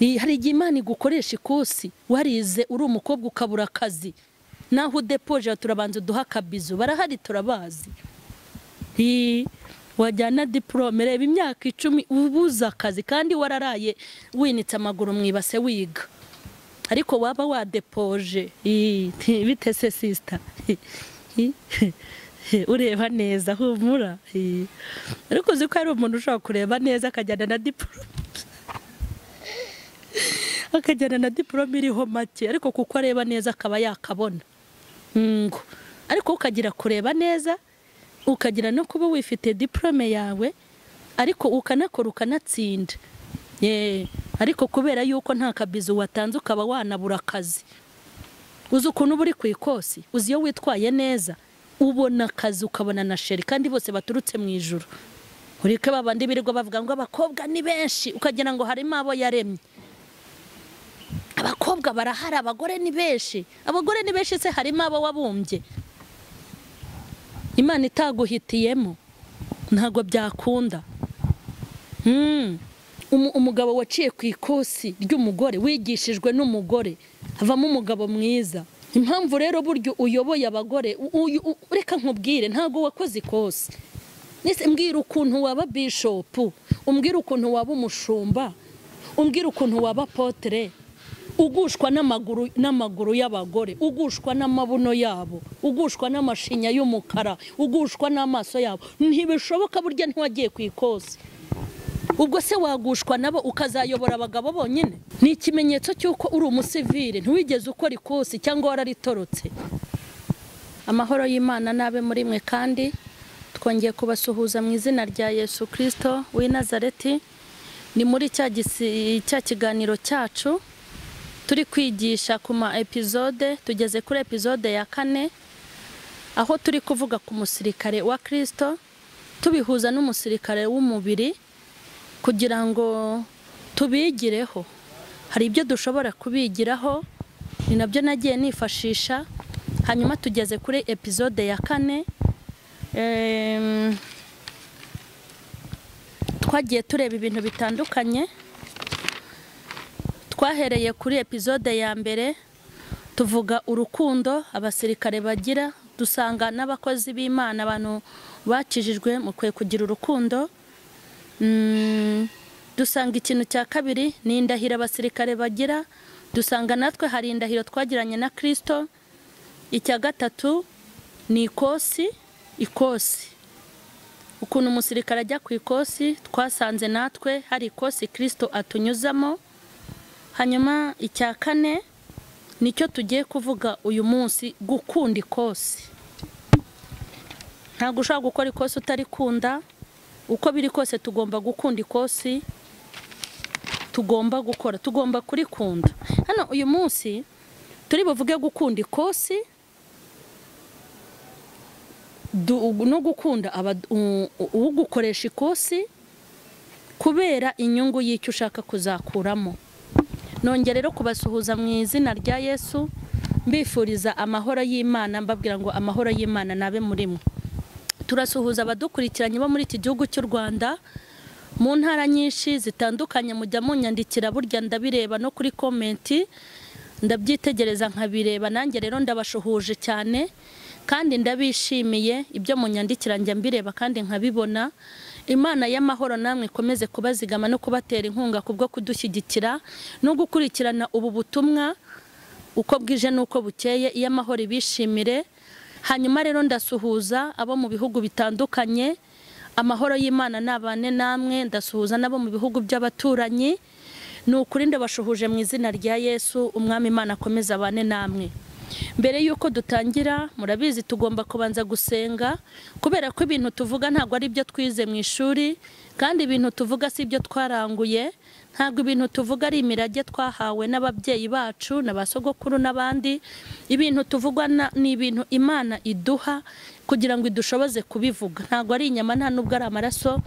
Hari igihe Imana igukoresha ikosi warize uri umukobwa ukabura akazi, naho udepoje turabanza duha akabizu, barahari turabazi. Wajyana diplome, reba imyaka 10 ubuza akazi kandi wararaye winitse amaguru mwibase wiga, ariko waba wadepoje. Bite se sister? Ureba neza humura. Ariko uzi ko ari umuntu ushobora kureba neza akajyana na diplome, akajyana na diplome iriho make, ariko kuko areba neza akaba yakabona. Ngo ariko ukagira kureba neza, ukagira no kuba wifite diplome yawe, ariko ukanakora ukanatsinda. Ariko kubera yuko nta kabizu watanze ukaba wanabura akazi. Uzi ukuntu uri ku ikosi, uzi iyo witwaye neza ubona akazi ukabona na sheri, kandi bose baturutse mu ijuru. Ureke babandi birirwa bavuga ngo abakobwa ni benshi, ukagira ngo harimo abo yaremye. Abakobwa barahari, abagore ni benshi. Abagore ni benshi se harimo abo wabumbye? Imana itaguhitiyemo ntago byakunda. Umugabo waciye ku ikosi ry'umugore, wigishijwe n'umugore, havamo umugabo mwiza. Impamvu rero buryo uyoboye abagore, reka nkubwire, ntago wakoze ikosi. Nese mbwira ukuntu waba bishop, umbwira ukuntu waba umushumba, umbwira ukuntu waba potre, ugushwa n'amaguru y'abagore, ugushwa n'amabuno yabo, ugushwa n'amashinya y'umukara, ugushwa n'amaso yabo. Ntibishoboka, burya ntiwagiye ku ikosi. Ubwo se wagushwa nabo ukazayobora abagabo bonyine? Ni ikimenyetso cy'uko uri umusivile, ntiwigeze ukora ikosi cyangwa wararitorotse. Amahoro y'Imana nabe muri mwe, kandi twongeye kubasuhuza mu izina rya Yesu Kristo w'i Nazareti. Ni muri cya kiganiro cyacu turi kwigisha ku ma episode, tugeze kuri episode ya 4, aho turi kuvuga ku musirikare wa Kristo tubihuza n'umusirikare w'umubiri kugira ngo tubigireho. Hari ibyo dushobora kubigiraho, ni nabyo nagiye nifashisha. Hanyuma tugeze kuri episode ya 4. Twagiye tureba ibintu bitandukanye. Twahereye kuri episode ya 1 tuvuga urukundo abasirikare bagira, dusanga n'abakozi b'Imana, abantu bakijijwe mukwiye kugira urukundo. Dusanga ikintu cya 2 ni indahiro abasirikare bagira, dusanga natwe hari indahiro twagiranye na Kristo. Icya 3 ni ikosi. Ukuntu umusirikare ajya ku ikosi, twasanze natwe hari ikosi Kristo atunyuzamo. Hanyuma icya 4 nicyo tugiye kuvuga uyu munsi, gukunda ikosi. Ntabwo ushobora gukora ikosi utarikunda. Uko biri kose tugomba gukunda ikosi, tugomba gukora, tugomba kurikunda. Hano uyu munsi turi buvuge gukunda ikosi no gukunda ugukoresha ikosi kubera inyungu y'icyo ushaka kuzakuramo. Nongere rero kubasuhuza mu izina rya Yesu, mbifuriza amahoro y'Imana, mbabwira ngo amahoro y'Imana nabe muri mwe. Turasuhuza abadukurikiranye bo muri iki gihugu cy'u Rwanda mu ntara nyinshi zitandukanye, mujya munyandikira, burya ndabireba no kuri comment, ndabyitegereza nkabireba. Nanjye rero ndabashuhuje cyane kandi ndabishimiye, ibyo munyandikira njya mbireba kandi nkabibona. Imana y'amahoro namwe ikomeze kubazigama no kubatera inkunga kubwo kudushyigikira no gukurikirana ubu butumwa uko bwije nuko bukeye. Iyo amahoro ibishimire. Hanyuma rero ndasuhuza abo mu bihugu bitandukanye, amahoro y'Imana nabane namwe. Ndasuhuza nabo mu bihugu by'abaturanyi. Ni ukuri ndabashuhuje mu izina rya Yesu, umwami Imana akomeza abane namwe. Mbere yuko dutangira, murabizi tugomba kubanza gusenga, kubera ko ibintu tuvuga ntabwo ari byo twize mu ishuri, kandi ibintu tuvuga si ibyo twaranguye, ntabwo ibintu tuvuga ari imirage twahawe n'ababyeyi bacu n'abasogokuru n'abandi. Ibintu tuvugwa ni ibintu Imana iduha kugira ngo idushoboze kubivuga, ntabwo ari inyama nta nubwo ari amaraso.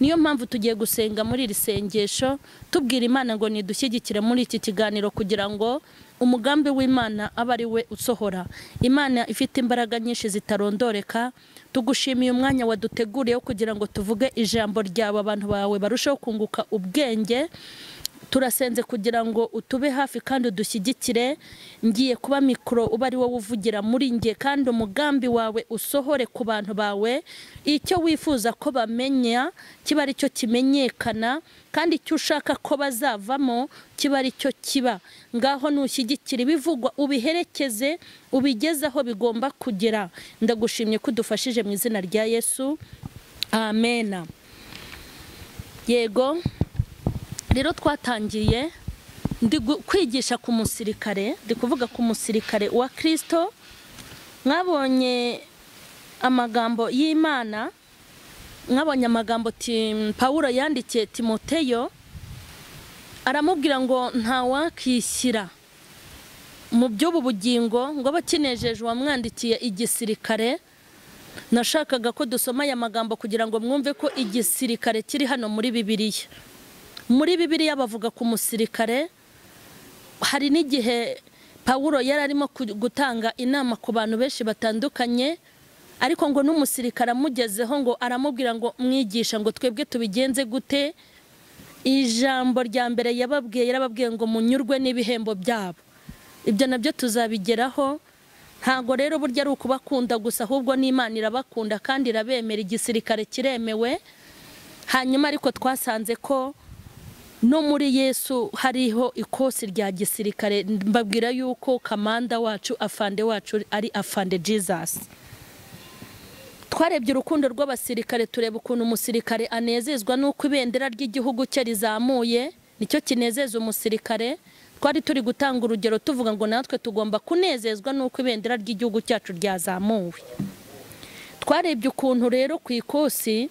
Niyo mpamvu tugiye gusenga muri iri sengesho tubwira Imana ngo nidushyigikire muri iki kiganiro kugira ngo umugambi w'Imana abe ari we usohora. Imana ifite imbaraga nyinshi zitarondoreka, tugushimiye umwanya waduteguriye kugira ngo tuvuge ijambo ryawe, abantu bawe barusheho kunguka ubwenge. Turasenze kugira ngo utube hafi kandi udushyigikire. Ngiye kuba mikoro uba ari wowe uvugira muri nge, kandi umugambi wawe usohore ku bantu bawe. Icyo wifuza ko bamenya kiba ari cyo kimenyekana, kandi icyo ushaka ko bazavamo kiba ari cyo kiba. Ngaho nushyigikira ibivugwa, ubiherekeze, ubigeze aho bigomba kugera. Ndagushimye ko udufashije mu izina rya Yesu, amena. Yego rero twatangiye ndi kwigisha ku musirikare, ndi kuvuga ku musirikare wa Kristo. Mwabonye amagambo y'Imana, mwabonye amagambo Pawulo yandikiye Timoteyo, aramubwira ngo ntawakishyira mu by'ubu bugingo ngo abakinejeje uwamwandikiye igisirikare. Nashakaga ko dusoma aya magambo kugira ngo mwumve ko igisirikare kiri hano muri Bibiliya. Muri Bibiliya bavuga ku musirikare. Hari n'igihe Pawulo yari arimo gutanga inama ku bantu benshi batandukanye, ariko ngo n'umusirikare amugezeho ngo aramubwira ngo mwigisha ngo twebwe tubigenze gute. Ijambo rya mbere yababwiye, yarababwiye ngo munyurwe n'ibihembo byabo. Ibyo nabyo tuzabigeraho. Ntago rero burya ari ukubakunda gusa, ahubwo n'Imana irabakunda kandi irabemera. Igisirikare kiremewe. Hanyuma ariko twasanze ko no muri Yesu hariho ikosi rya gisirikare. Mbabwira yuko kamanda wacu, afande wacu ari afande Jesus. Twarebye urukundo rw'abasirikare, tureba ukuntu umusirikare anezezwa n'uko ibendera ry'igihugu cye rizamuye, nicyo kinezeza umusirikare. Twari turi gutanga urugero tuvuga ngo natwe tugomba kunezezwa n'uko ibendera ry'igihugu cyacu ryazamuwe. Twarebye ukuntu rero ku ikosi,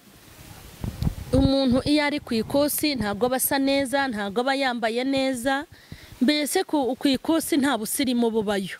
umuntu iyo ari ku ikosi ntabwo aba asa neza, ntabwo aba yambaye neza, mbese ku ikosi nta busirimu bubayo.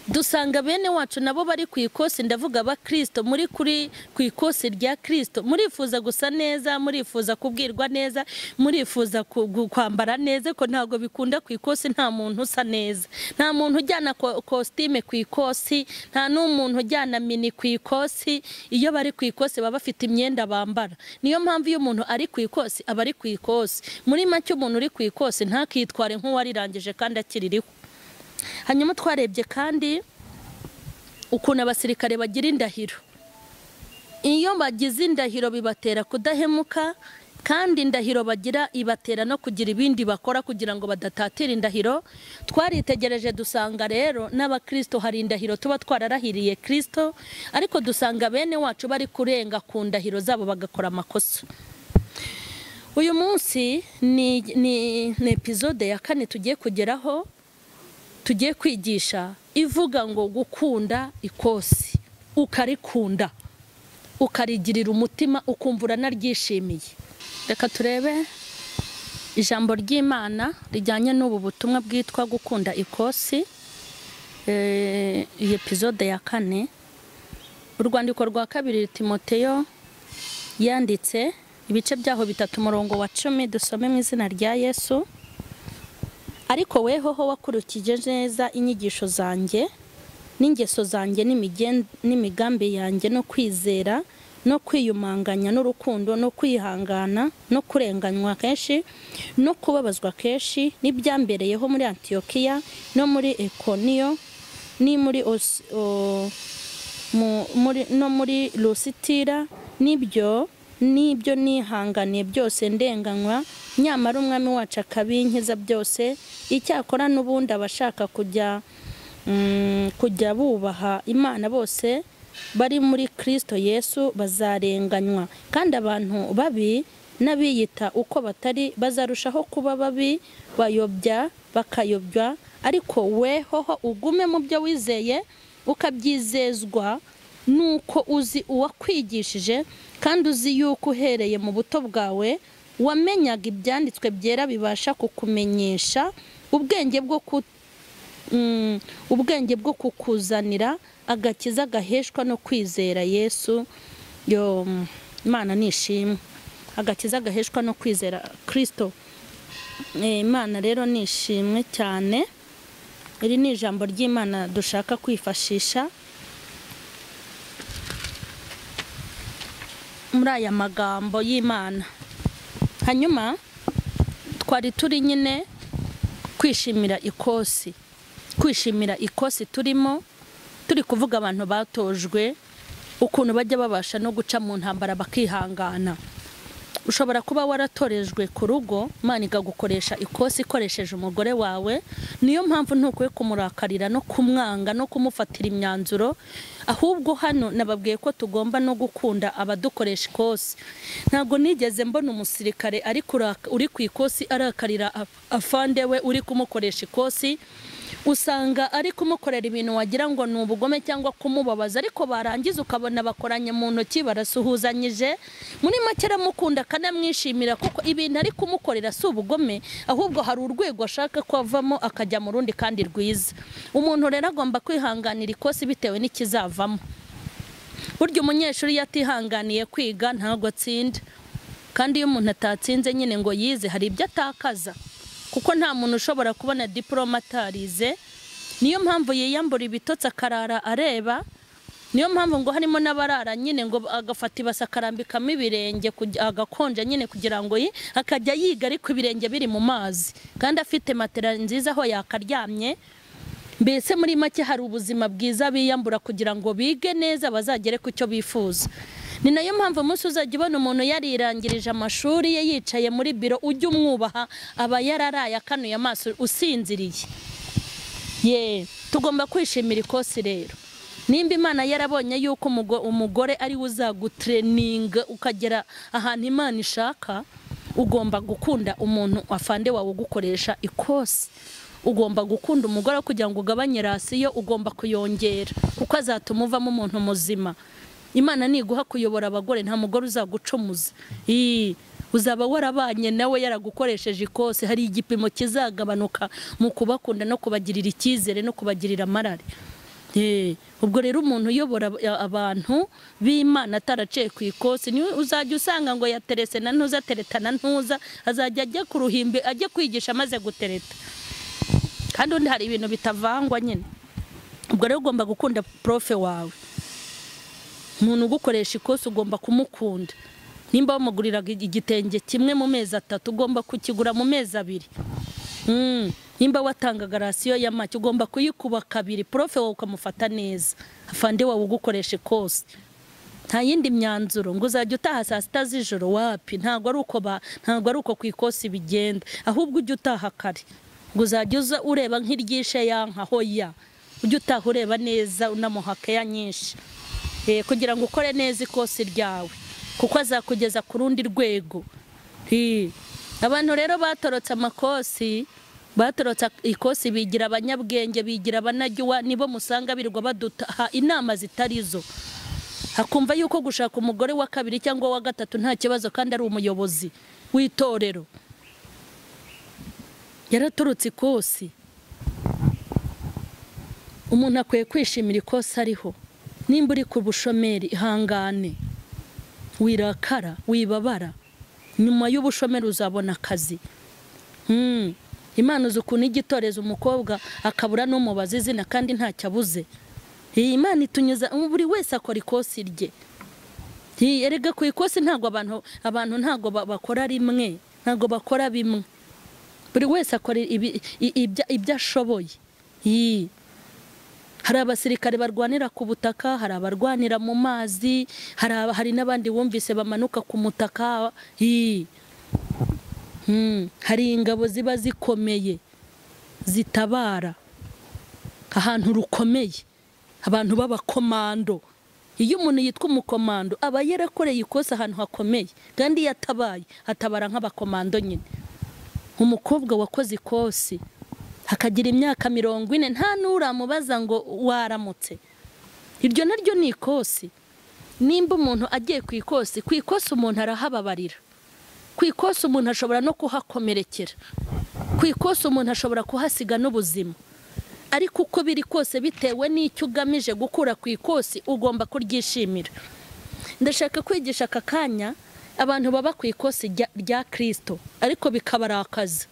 Dusanga bene wacu nabo bari ku ikosi, ndavuga abakristo muri kuri ku ikosi rya Kristo, murifuza gusa neza, murifuza kubwirwa neza, murifuza kwambara neza, ko ntabwo bikunda ku ikosi. Nta muntu usa neza, nta muntu ujyana kositime ku ikosi, nta n'umuntu ujyana mini ku ikosi. Iyo bari ku ikosi baba bafite imyenda bambara. Niyo mpamvu iyo umuntu ari ku ikosi aba ari ku ikosi. Muri make umuntu uri ku ikosi ntakitware nk'uwarirangije kandi akiririho. Hanyuma twarebye kandi ukuntu abasirikare bagira indahiro. Iyo bagize indahiro bibatera kudahemuka, kandi indahiro bagira ibatera no kugira ibindi bakora kugira ngo badatatira indahiro. Twaritegereje dusanga rero n'abakristo hari indahiro tuba twararahiriye Kristo, ariko dusanga bene wacu bari kurenga ku ndahiro zabo bagakora amakosa. Uyu munsi ni episode ya 4 tugiye kugeraho, tugiye kwigisha ivuga ngo gukunda ikosi, ukarikunda, ukarigirira umutima, ukumva uranaryishimiye. Reka turebe ijambo ry'Imana rijyanye n'ubu butumwa bwitwa gukunda ikosi. Iyi episode ya 4, urwandiko rwa 2 Timoteyo yanditse, ibice byaho 3 umurongo wa 10, dusome mu izina rya Yesu. Ariko wehoho wakurikije neza inyigisho zanjye n'ingeso zanjye n'imigambi yanjye no kwizera no kwiyumanganya n'urukundo no kwihangana no kurenganywa kenshi no kubabazwa kenshi n'ibyambereyeho muri Antiokiya no muri Ekoniyo ni muri no muri Lusitira, nibyo nihanganiye byose ndenganywa, nyamara umwami wacu akabinkiza byose. Icyakora n'ubundi abashaka kujya bubaha Imana bose bari muri Kristo Yesu bazarenganywa, kandi abantu babi n'abiyita uko batari bazarushaho kuba babi, bayobya bakayobywa. Ariko wehoho ugume mu byo wizeye ukabyizezwa nuko uzi uwakwigishije, kandi uzi yuko uhereye mu buto bwawe wamenyaga ibyanditswe byera bibasha kukumenyesha ubwenge bwo kukuzanira agakiza gaheshwa no kwizera Yesu. Yo Imana nishimwe, agakiza gaheshwa no kwizera Kristo. Imana rero nishimwe cyane. Iri ni ijambo ry'Imana dushaka kwifashisha muri aya magambo y'Imana. Hanyuma Twari turi nyine kwishimira ikosi, kwishimira ikosi turimo, turi kuvuga abantu batojwe ukuntu bajya babasha no guca mu ntambara bakihangana. Ushobora kuba waratorejwe ku rugo, Imana ikagukoresha ikosi ikoresheje umugore wawe. Niyo mpamvu ntukwiye kumurakarira no kumwanga no kumufatira imyanzuro, ahubwo hano nababwiye ko tugomba no gukunda abadukoresha ikosi. Ntabwo nigeze mbona umusirikare uri ku ikosi arakarira afande we uri kumukoresha ikosi. Usanga ari kumukorera ibintu wagira ngo ni ubugome cyangwa kumubabaza, ariko barangiza ukabona bakoranye mu ntoki barasuhuzanyije. Muri make aramukunda akanamwishimira, kuko ibintu ari kumukorera si ubugome, ahubwo hari urwego ashaka ko avamo akajya mu rundi kandi rwiza. Umuntu rero agomba kwihanganira ikosi bitewe n'ikizavamo. Burya umunyeshuri yatihanganiye kwiga ntabwo atsinda, kandi iyo umuntu atatsinze nyine ngo yize hari ibyo atakaza, kuko nta muntu ushobora kubona diploma atarize. Niyo mpamvu yiyambura ibitotsi akarara areba. Niyo mpamvu ngo harimo n'abarara nyine ngo agafata ibase akarambikamo ibirenge agakonja nyine kugira ngo akajya yiga ariko ibirenge biri mu mazi, kandi afite matera nziza aho yakaryamye. Mbese muri make hari ubuzima bwiza biyambura kugira ngo bige neza bazagere ku cyo bifuza. Ni nayo mpamvu umunsi uzajya ubona umuntu yarirangirije amashuri ye yicaye muri biro, ujye umwubaha, aba yararaye akanuye amaso usinziriye. Ye, tugomba kwishimira ikosi rero. Nimba Imana yarabonye yuko umugore ari we uzagutreninga ukagera ahantu Imana ishaka, ugomba gukunda umuntu afande wawe ugukoresha ikosi. Ugomba gukunda umugore kugira ngo ugabanye rasiyo, ugomba kuyongera kuko azatuma uvamo umuntu muzima. Imana niguha kuyobora abagore nta mugore uzagucomuza. Uzaba warabanye nawe yaragukoresheje ikose, hari igipimo kizagabanuka mu kubakunda no kubagirira icyizere no kubagirira amarare. Ubwo rero umuntu uyobora abantu b'Imana ataraciye ku ikosi, ni uzajya usanga ngo yaterese na ntuza tereta na ntuza, azajya ajya ku ruhimbi ajye kwigisha amaze gutereta. Kandi undi hari ibintu bitavangwa nyine. Ubwo rero ugomba gukunda profe wawe. Umuntu ugukoresha ikosi ugomba kumukunda. Nimba wamuguriraga igitenge kimwe mu mezi 3 ugomba kukigura mu mezi 2. Nimba watangaga rasiyo ya make ugomba kuyikuba 2, profe wawe ukamufata neza. Afande wawe ugukoresha ikosi. Nta yindi myanzuro ngo uzajya utaha saa 6 z'ijoro, wapi, ntabwo ari uko ku ikosi bigenda, ahubwo ujye utaha kare. Ngo uzajya uza ureba nk'iryishe yanka hoya, ujye utaha ureba neza unamuha keya nyinshi. Kugira ngo ukore neza ikosi ryawe, kuko azakugeza ku rundi rwego. Abantu rero batorotse amakosi, batorotse ikosi bigira abanyabwenge, bigira abanajyuwa, nibo musanga birirwa baduha inama zitarizo. Hakumva yuko gushaka umugore wa 2 cyangwa wa 3 nta kibazo kandi ari umuyobozi w'itorero. Yaratorotse ikosi. Umuntu akwiye kwishimira ikosi ariho. Nimba uri ku bushomeri ihangane, wirakara, wibabara, nyuma y'ubushomeri uzabona akazi. Imana uzi ukuntu igitoreza umukobwa akabura n'umubaza izina kandi ntacyo abuze. Iyi Imana itunyuza, buri wese akora ikosi rye. Erega ku ikosi ntabwo abantu ntabwo bakora rimwe, ntabwo bakora bimwe. Buri wese akora ibyo ashoboye. Hari abasirikare barwanira ku butaka, hari abarwanira mu mazi, hari n'abandi wumvise bamanuka ku mutaka. Hari ingabo ziba zikomeye zitabara ahantu rukomeye, abantu b'abakomando. Iyo umuntu yitwa umukomando aba yarakoreye ikosa ahantu hakomeye, kandi yatabaye atabara nk'abakomando nyine. Umukobwa wakoze ikosi akagira imyaka 40 nta nuramubaza ngo waramutse, iryo naryo ni ikosi. Nimba umuntu agiye ku ikosi, ku ikosi umuntu arahababarira, ku ikosi umuntu ashobora no kuhakomerekera, ku ikosi umuntu ashobora kuhasiga n'ubuzima. Ariko uko biri kose bitewe n'icyo ugamije gukura ku ikosi ugomba kuryishimira. Ndashaka kwigisha aka kanya abantu baba ku ikosi rya Kristo ariko bikabarakaza.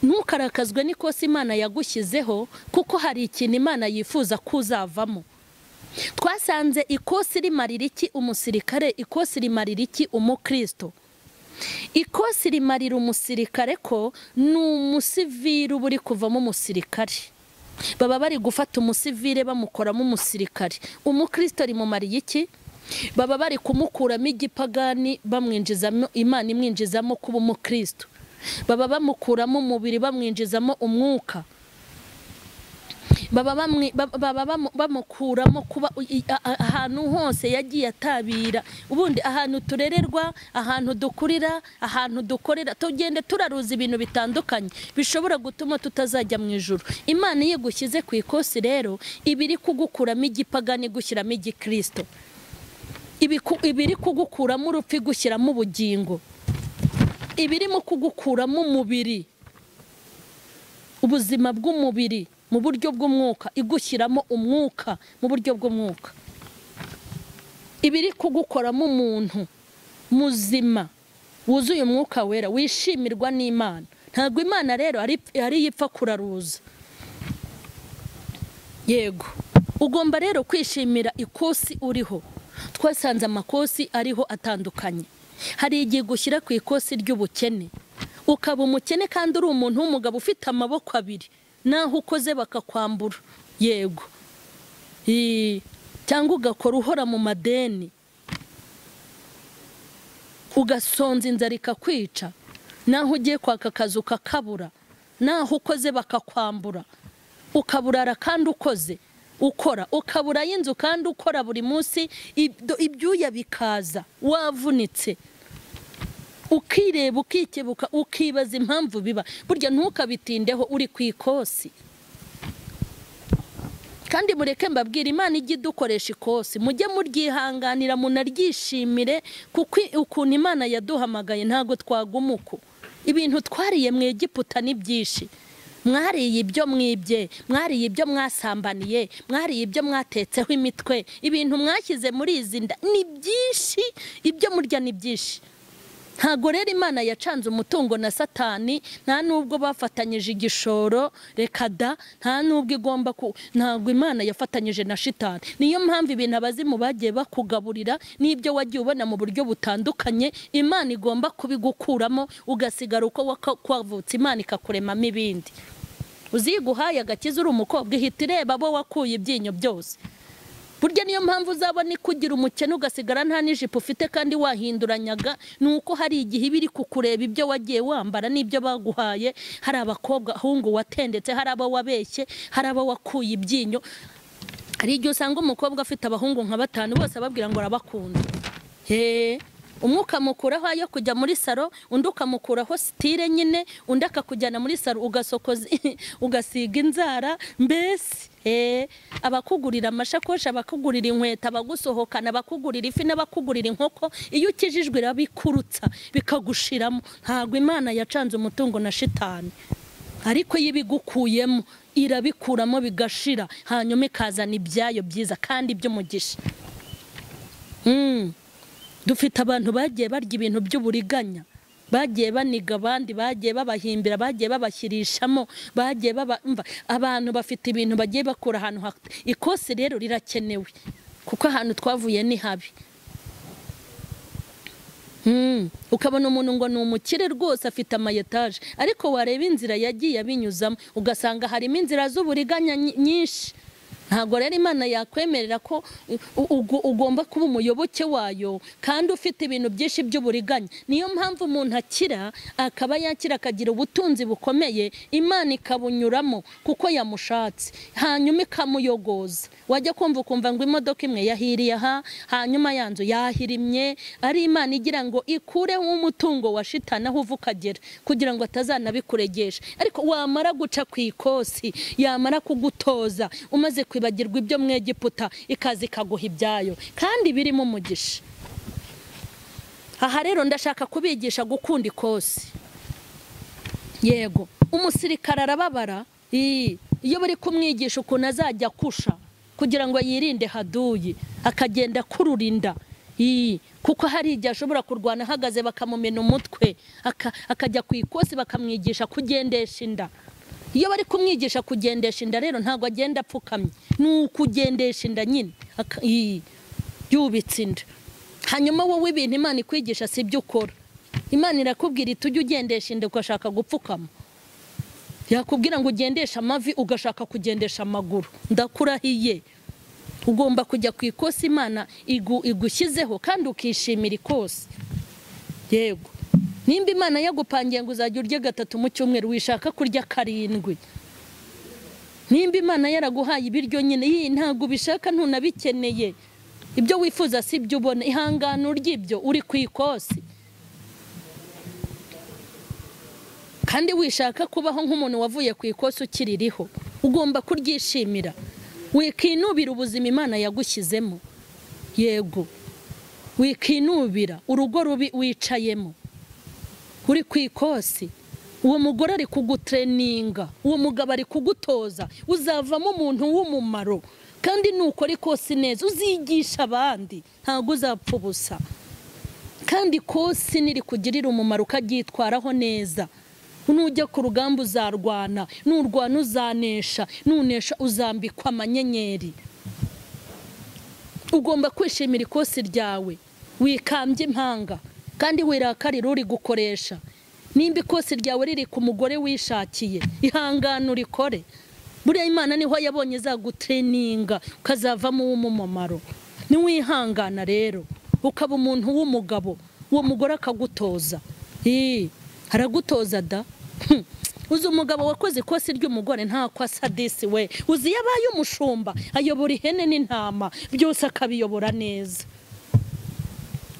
Ntukarakazwe n'ikosi Imana yagushyizeho, kuko hari ikintu Imana yifuza kuzavamo. Twasanze ikosi rimarira iki umusirikare, ikosi rimarira iki umukristo. Ikosi rimarira umusirikare ko ni umusivire uba uri kuvamo umusirikare. Baba bari gufata umusivire bamukoramo umusirikare. Umukristo rimumariye iki? Baba bari kumukuramo igipagani bamwinjizamo Imana imwinjizamo kuba umukristo. Baba bamukuramo umubiri bamwinjizamo umwuka. Baba bamukuramo kuba ahantu hose yagiye atabira. Ubundi ahantu turererwa, ahantu dukurira, ahantu dukorera, tugende turaruza ibintu bitandukanye bishobora gutuma tutazajya mu ijuru. Imana iyo igushyize ku ikosi rero ibiri kugukuramo igipagani gushyiramo igikristo, ibiri kugukuramo urupfu igushyiramo ubugingo, ibirimo kugukuramo umubiri, ubuzima bw'umubiri mu buryo bw'umwuka igushyiramo umwuka mu buryo bw'umwuka, ibiri kugukoramo umuntu muzima wuzuye umwuka wera wishimirwa n'Imana. Ntabwo Imana rero ari yipfa kuraruza. Yego, ugomba rero kwishimira ikosi uriho. Twasanze amakosi ariho atandukanye. Hari igihe gushyira ku ikosi ry'ubukene, ukaba umukene kandi uri umuntu w'umugabo ufite amaboko abiri, naho ukoze bakakwambura. Yego, cyangwa ugakora uhora mu madeni, ugasonza inzara ikakwica, naho ugiye kwaka akazi ukakabura, naho ukoze bakakwambura, ukaburara kandi ukoze ukora, ukabura y'inzu kandi ukora buri munsi, ibyuya bikaza wavunitse, ukireba ukikebuka ukibaza impamvu biba. Burya ntukabitindeho, uri ku ikosi. Kandi mureke mbabwira, Imana ijye idukoresha ikosi, mujye muryihanganira munaryishimire, kuko ukuntu Imana yaduhamagaye ntago twaguma uko. Ibintu twariye mu Egiputa ni byinshi. Mwariye ibyo mwibye, mwariye ibyo mwasambaniye, mwariye ibyo mwatetseho imitwe, ibintu mwashyize muri izi nda ni byinshi, ibyo murya ni byinshi. Ntago rero Imana yacanze umutungo na Satani, nta nubwo bafatanyije igishoro, reka da, nta nubwo igomba ku, ntago Imana yafatanyije na shitani. Niyo mpamvu ibintu abazimu bagiye bakugaburira n'ibyo wagiye ubona mu buryo butandukanye, Imana igomba kubigukuramo ugasigara uko wavutse, Imana ikakuremamo ibindi. Uziguhaye agakiza uri umukobwa, ihita ireba abo wakuye ibyinyo byose. Burya niyo mpamvu uzabona ikugira umukene ugasigara nta n'ijipo ufite kandi wahinduranyaga, nuko hari igihe ibiri kukureba ibyo wagiye wambara n'ibyo baguhaye. Hari abakobwa ahungu watendetse, hari abo wabeshye, hari abo wakuye ibyinyo. Hari igihe usanga umukobwa afite abahungu nka batanu bose ababwira ngo arabakunda. Umwe ukamukuraho ayo kujya muri saro, undi ukamukuraho style nyine, undi akakujyana muri saro ugasokoza ugasiga inzara, mbese abakugurira amashakoshi, abakugurira inkweto, abagusohokana, abakugurira ifi n'abakugurira inkoko, iyo ukijijwe irabikurutsa bikagushiramo. Ntabwo Imana yacanze umutungo na shitani, ariko iyo ibigukuyemo irabikuramo bigashira, hanyuma ikazana ibyayo byiza kandi by'umugisha. Dufite abantu bagiye barya ibintu by'uburiganya, bagiye baniga abandi, bagiye babahimbira, bagiye babashyirishamo, bagiye baba abantu bafite ibintu bagiye bakura ahantu. Ikosi rero rirakenewe kuko ahantu twavuye ni habi. Ukabona umuntu ngo ni umukire rwose afite amayetaje, ariko wareba inzira yagiye abinyuzamo ugasanga harimo inzira z'uburiganya nyinshi. Ntabwo rero Imana yakwemerera ko ugomba kuba umuyoboke wayo kandi ufite ibintu byinshi by'uburiganya. Niyo mpamvu umuntu akira akaba yakira akagira ubutunzi bukomeye, Imana ikabunyuramo kuko yamushatse, hanyuma ikamuyogoza. Wajya kumva ukumva ngo imodoka imwe yahiriye aha, hanyuma yanzu yahirimye, ari Imana igira ngo ikureho umutungo wa shitani aho uva ukagera kugira ngo atazanabikuregesha. Ariko wamara guca ku ikosi, yamara kugutoza, umaze kwibagirwa ibyo mu Egiputa, ikaza ikaguha ibyayo kandi birimo umugisha. Aha rero ndashaka kubigisha gukunda ikosi. Yego, umusirikare arababara iyo bari kumwigisha ukuntu azajya kusha kugira ngo yirinde haduyi, akagenda kururinda, kuko hari igihe ashobora kurwana ahagaze bakamumena umutwe, akajya ku ikosi bakamwigisha kugendesha inda. Iyo bari kumwigisha kugendesha inda rero ntabwo agenda apfukamye, ni ukugendesha inda nyine yubitse inda. Hanyuma wowe ibintu Imana ikwigisha si ibyo ukora. Imana irakubwira iti ujye ugendesha inda ugashaka gupfukama, yakubwira ngo ugendeshe amavi ugashaka kugendesha amaguru. Ndakurahiye, ugomba kujya ku ikosi Imana igushyizeho kandi ukishimira ikosi. Yego, nimba Imana yagupangiye ngo uzajya urya 3 mu cyumweru, wishaka kurya 7. Nimba Imana yaraguhaye ibiryo nyine, iyi ntabwo ubishaka, ntunabikeneye, ibyo wifuza si ibyo ubona, ihangane urya ibyo uri ku ikosi. Kandi wishaka kubaho nk'umuntu wavuye ku ikosi ukiririho, ugomba kuryishimira, wikinubira ubuzima Imana yagushyizemo. Yego, wikinubira urugo rubi wicayemo, uri ku ikosi. Uwo mugore ari kugutreninga, uwo mugabo ari kugutoza, uzavamo umuntu w'umumaro. Kandi nukora ikosi neza uzigisha abandi, ntabwo uzapfa ubusa. Kandi ikosi nirikugirira umumaro ukaryitwaraho neza, nujya ku rugamba uzarwana, nurwana uzanesha, nunesha uzambikwa amanyenyeri. Ugomba kwishimira ikosi ryawe, wikambye impanga, kandi wirakarira uri gukoresha. Nimba ikosi ryawe riri ku mugore wishakiye, ihangane urikore. Buriya Imana niho yabonye izagutreninga ukazavamo uw'umumaro. Niwihangana rero ukaba umuntu w'umugabo, uwo mugore akagutoza. Aragutoza da. Uzi umugabo wakoze ikosi ry'umugore ntako asa disi we. Uzi yabaye umushumba, ayobora ihene n'intama, byose akabiyobora neza.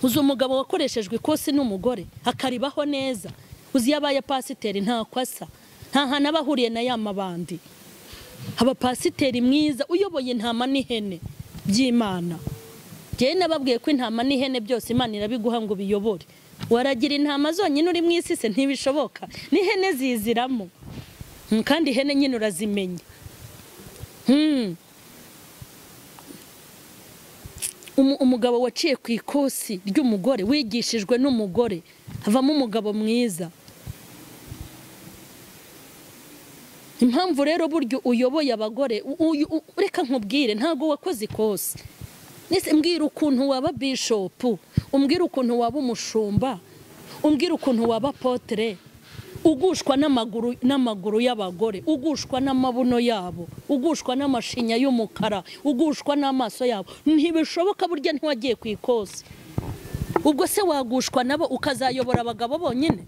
Uzi umugabo wakoreshejwe ikosi n'umugore akaribaho neza. Uzi yabaye pasiteri ntako asa, nta hantu aba ahuriye na ya mabandi. Aba pasiteri mwiza uyoboye intama n'ihene by'Imana. Jye nababwiye ko intama n'ihene byose Imana irabiguha ngo biyobore. Waragira intama zonyine uri mu isi se ntibishoboka, n'ihene ziziramo. Kandi ihene nyine urazimenya. Umugabo waciye ku ikosi ry'umugore, wigishijwe n'umugore, havamo umugabo mwiza. Impamvu rero buryo uyoboye abagore, reka nkubwire, ntago wakoze ikosi. Nese mbwira ukuntu waba bishop, umbwira ukuntu waba umushumba, umbwira ukuntu waba apotre, ugushwa n'amaguru y'abagore, ugushwa n'amabuno yabo, ugushwa n'amashinya y'umukara, ugushwa n'amaso yabo. Ntibishoboka, burya ntiwagiye ku ikosi. Ubwo se wagushwa nabo ukazayobora abagabo bonyine?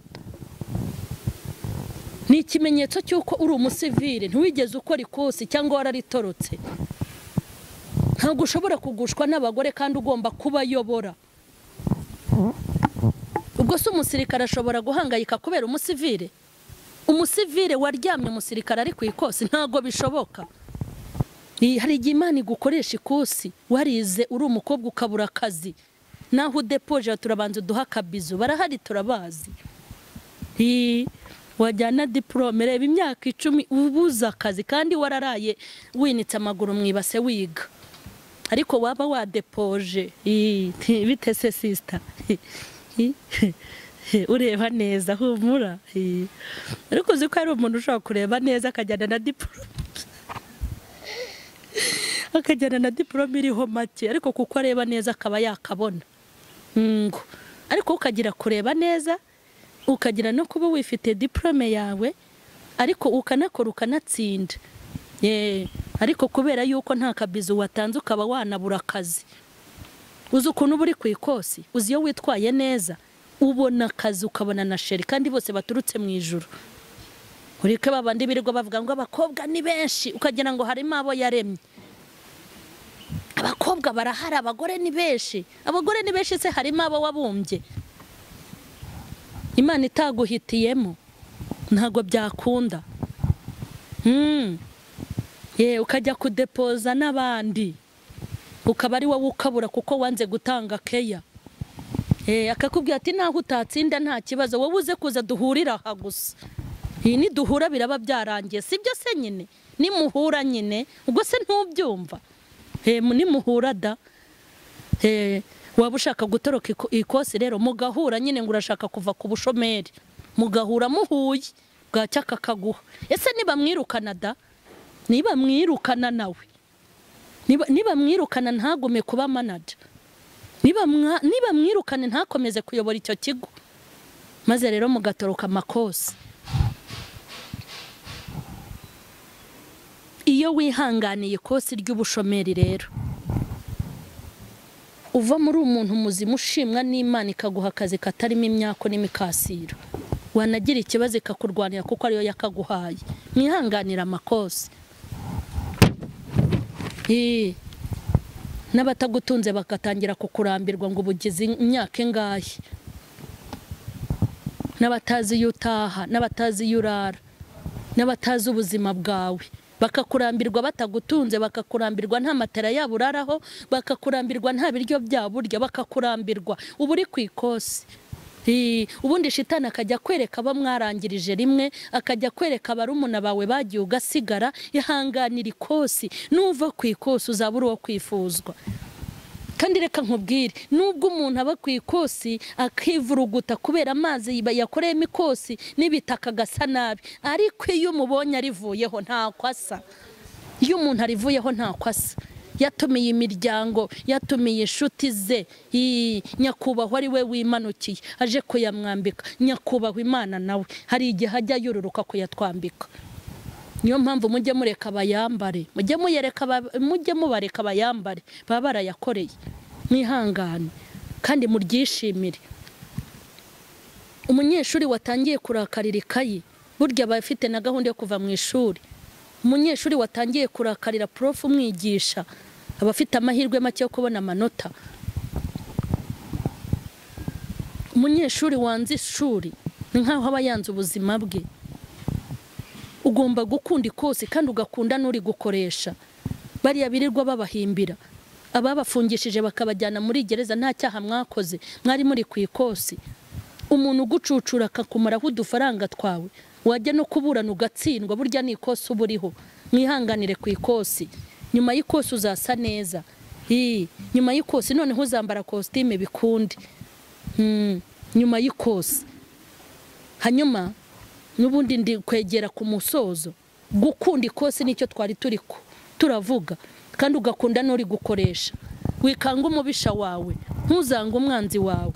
Ni ikimenyetso cy'uko uri umusivile, ntiwigeze ukora ikosi cyangwa wararitorotse. Ntabwo ushobora kugushwa n'abagore kandi ugomba kubayobora. Ubwo se umusirikare ashobora guhangayika kubera umusivile? Umusivile waryamye umusirikare ari ku ikosi, ntabwo bishoboka. Hari igihe Imana igukoresha ikosi, warize uri umukobwa ukabura akazi, naho udepoje turabanza uduha akabizu, barahari turabazi. Wajyana diplome, reba imyaka 10 ubuza akazi kandi wararaye winitse amaguru mu ibase wiga, ariko waba wadepoje. Bite se sister? Ureba neza, humura. Ariko uzi ko ari umuntu ushobora kureba neza akajyana na diplome, akajyana na diplome iriho make, ariko kuko areba neza akaba yakabona. Ngo ariko ukagira kureba neza, ukagira no kuba wifite diplome yawe, ariko ukanakora ukanatsinda. Ariko kubera yuko nta kabizu watanze ukaba wanabura akazi. Uzi ukuntu uri ku ikosi, uzi iyo witwaye neza ubona akazi ukabona na sheri, kandi bose baturutse mu ijuru. Ureke babandi birirwa bavuga ngo abakobwa ni benshi, ukagira ngo harimo abo yaremye. Abakobwa barahari, abagore ni benshi. Abagore ni benshi se harimo abo wabumbye? Imana itaguhitiyemo ntago byakunda. Ukajya kudepoza n'abandi, ukaba ari wowe ukabura kuko wanze gutanga keya. Akakubwira ati naho utatsinda nta kibazo, wowe uze kuza duhurira aha gusa. Iyi ni duhura biraba byarangiye, sibyo se nyine? Nimuhura nyine, ubwo se ntubyumva? Nimuhura da. Waba ushaka gutoroka ikosi rero mugahura nyine, ngo urashaka kuva ku bushomeri, mugahura muhuye bwacya kakaguha. Ese niba mwirukana da, niba mwirukana nawe, niba mwirukana ntagume kuba manager, niba mwirukana ntakomeze kuyobora icyo kigo, Maze rero mugatoroka amakosi. Iyo wihanganiye ikosi ry'ubushomeri rero, uva muri umuntu muzima ushimwa n'Imana ikaguha akazi katarimo imyako n'imikasiro, wanagira ikibazo ikakurwanira kuko ariyo yakaguhaye. Mwihanganira amakosi. N'abatagutunze bagatangira kukurambirwa ngo ubugize imyaka ingahe, n'abatazi iyo utaha, n'abatazi iyo urara, n'abatazi ubuzima bwawe, bakakurambirwa batagutunze, bakakurambirwa nta matera yabo uraraho, bakakurambirwa nta biryo byabo urya, bakakurambirwa uba uri ku ikosi. Ubundi shitani akajya kwereka abo mwarangirije rimwe, akajya kwereka barumuna bawe bagiye ugasigara. Ihanganira ikosi, nuva ku ikosi uzaba uri uwo kwifuzwa. Kandi reka nkubwire, nubwo umuntu aba ku ikosi akivuruguta kubera amazi yakoreyemo ikosi n'ibitaka gasa nabi, ariko iyo umubonye arivuyeho ntako asa. Iyo umuntu arivuyeho ntako asa. Yatumiye imiryango, yatumiye inshuti ze, nyakubahwa ari we wimanukiye aje kuyamwambika. Nyakubahwa Imana nawe hari igihe ajya yururuka kuyatwambika. Niyo mpamvu mujye mureka bayambare, mujye mubareka bayambare, baba barayakoreye. Mwihangane kandi muryishimire. Umunyeshuri watangiye kurakarira ikayi, burya aba afite na gahunda yo kuva mu ishuri. Umunyeshuri watangiye kurakarira prof umwigisha, aba afite amahirwe make yo kubona amanota. Umunyeshuri wanze ishuri ni nkaho aba yanze ubuzima bwe. Ugomba gukunda ikosi kandi ugakunda n'uri gukoresha. Bariya birirwa babahimbira, ababafungishije bakabajyana muri gereza nta cyaha mwakoze, mwari muri ku ikosi. Umuntu ugucucura akakumaraho udufaranga twawe, wajya no kuburana ugatsindwa, burya ni ikosi uba uriho. Mwihanganire ku ikosi. Nyuma y'ikosi uzasa neza. Nyuma y'ikosi noneho uzambara kositime bikunde. Nyuma y'ikosi. Hanyuma n'ubundi ndi kwegera ku musozo. Gukunda ikosi nicyo twari turi turavuga, kandi ugakunda n'uri gukoresha. Wikanga umubisha wawe, ntuzanga umwanzi wawe,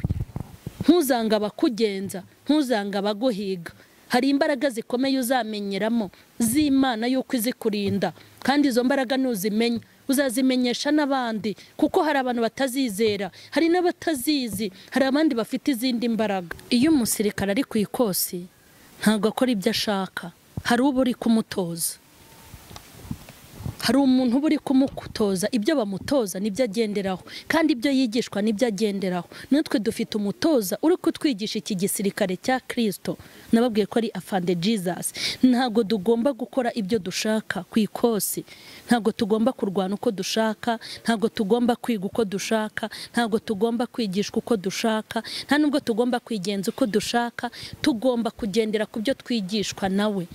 ntuzanga abakugenza, ntuzanga abaguhiga. Hari imbaraga zikomeye uzamenyeramo z'Imana yuko izikurinda, kandi izo mbaraga nuzimenya uzazimenyesha n'abandi, kuko hari abantu batazizera, hari n'abatazizi, hari abandi bafite izindi mbaraga. Iyo umusirikare ari ku ikosi ntabwo akora ibyo ashaka, hari uba uri kumutoza, hari umuntu uba uri kumutoza. Ibyo bamutoza nibyo agenderaho, kandi ibyo yigishwa nibyo agenderaho. Natwe dufite umutoza uri kutwigisha iki gisirikare cya Kristo. Nababwiye ko ari Afande Jesus. Ntabwo tugomba gukora ibyo dushaka ku ikosi, ntabwo tugomba kurwana uko dushaka, ntabwo tugomba kwiga uko dushaka, ntabwo tugomba kwigishwa uko dushaka, nta nubwo tugomba kwigenza uko dushaka. Tugomba kugendera ku byo twigishwa nawe.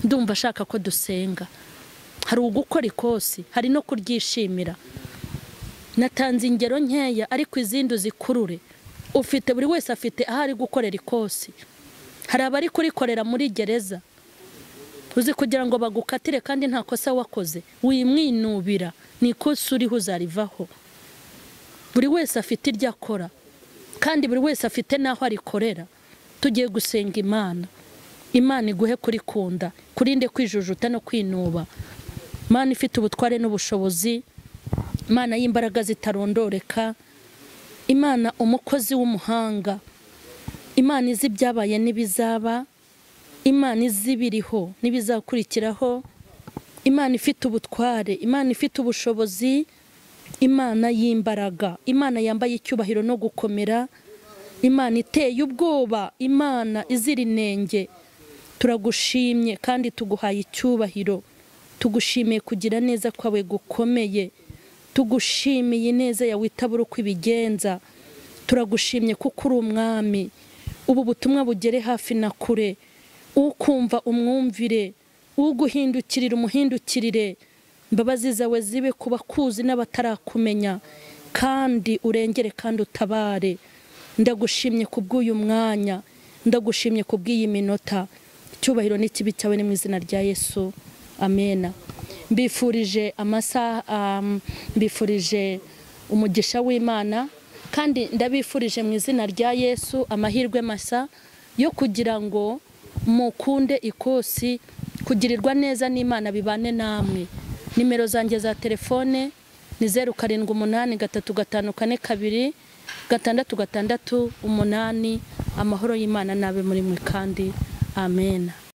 Ndumva ashaka ko dusenga. Hari ugukora ikosi, hari no kuryishimira. Natanze ingero nkeya ariko izindi uzikurure. Ufite, buri wese afite aho ari gukorera ikosi. Hari abari kurikorera muri gereza, uzi kugira ngo bagukatire kandi nta kosa wakoze, wimwinubira, ni ikosi uriho uzarivaho. Buri wese afite iryo akora, kandi buri wese afite n'aho arikorera. Tugiye gusenga Imana. Imana iguhe kurikunda, kurinde kwijujuta no kwinuba. Imana ifite ubutware n'ubushobozi, Imana y'imbaraga zitarondoreka, Imana umukozi w'umuhanga, Imana izi ibyabaye n'ibizaba, Imana izi ibiriho n'ibizakurikiraho, Imana ifite ubutware, Imana ifite ubushobozi, Imana y'imbaraga, Imana yambaye icyubahiro no gukomera, Imana iteye ubwoba, Imana izira inenge. Turagushimye kandi tuguhaye icyubahiro. Tugushimiye kugira neza kwawe gukomeye, tugushimiye ineza yawe itabura uko ibigenza. Turagushimye kuko uri umwami. Ubu butumwa bugere hafi na kure, ukumva umwumvire, uguhindukirira umuhindukirire. Imbabazi zawe zibe ku bakuzi n'abatarakumenya, kandi urengere kandi utabare. Ndagushimye kubw'uyu mwanya, ndagushimye kubw'iyi minota. Icyubahiro n'ikibi cyawe ni mu izina rya Yesu. Amena. Mbifurije amasaha, mbifurije umugisha w'Imana, kandi ndabifurije mu izina rya Yesu amahirwe masa. yo kugira ngo mukunde ikosi, kugirirwa neza n'Imana bibane namwe. Nimero zanjye za telefone ni 0 7 8 3 5 4 2 6 6 8. Amahoro y'Imana n'abe muri mwe kandi amen.